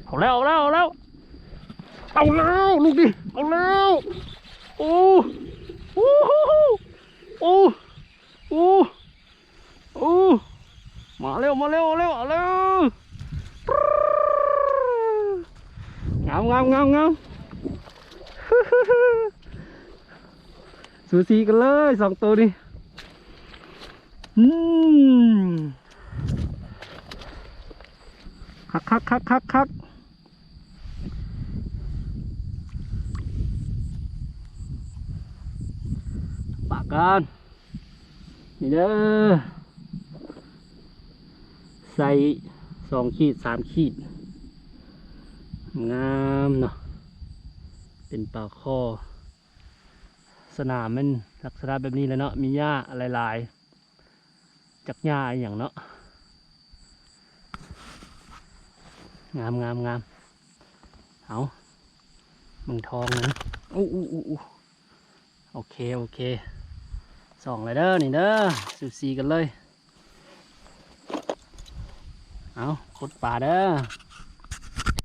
ເອົາແລ້ວ ເອົາແລ້ວ ເອົາແລ້ວ ເອົາແລ້ວ ລູກນີ້ ເອົາແລ້ວ ໂອ້ ໂອ້ ໂອ້ ໂອ້ ໂອ້ ໂອ້ ມາແລ້ວ ມາແລ້ວ ເອົາແລ້ວ ເອົາແລ້ວ ງາມ ງາມ ງາມ ງາມ ສູສີກັນເລີຍສອງໂຕນີ້ ອືມ ຄັກໆ ຄັກໆ ຄັກ ປະກັນ ນີ້ເດີ ໄຊສອງຂີດ ສາມຂີດ ງາມເນາະ ເປັນປາຄໍ່ ສະໜາມມັນລັກສະນະແບບນີ້ແຫຼະເນາະ ມີຫຍ້າຫຼາຍໆ ຈັກຫຍ້າອີ່ຫຍັງເນາະ ງາມໆໆ ເອົາ ເບິ່ງທອງມັນ ໂອ້ ໂອ້ ໂອ້ ໂອ້ ໂອເຄ ໂອເຄ ສອງແລ້ວເດີ ນີ້ເດີ ສູສີກັນເລີຍ ເອົາ ກົດປາເດີ.